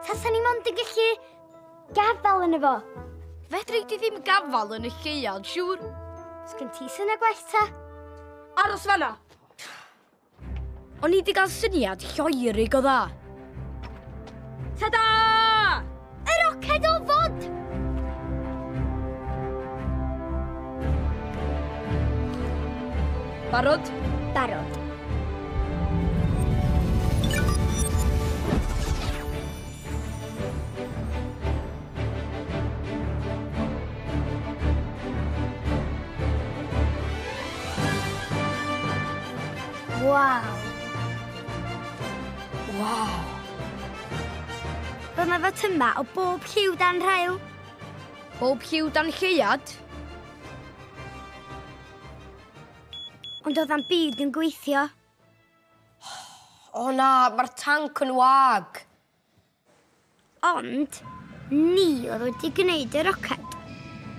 Tasa ni mond yn gallu gafal yn efo. Fedri di ddim gafal yn y lleuad, siŵr. Sgyn ti syniad gwell ta? Aros fanna! O'n i 'di gael syniad lloerig o dda. Ta-da! Y roced ofod! Barod? Barod. Waw! Waw! Roedd 'na fotyma o bob lliw dan rhael. Bob lliw dan lleuad? Ond oedd na'm byd yn gweithio. O na, mae'r tanc yn wag. Ond ni oedd wedi gwneud y roced.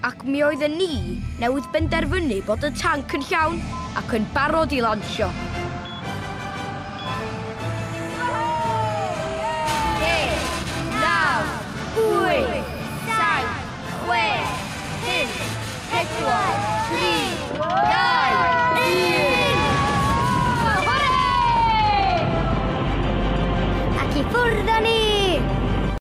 Ac mi oedden ni newydd benderfynu bod y tanc yn llawn ac yn barod i lansio.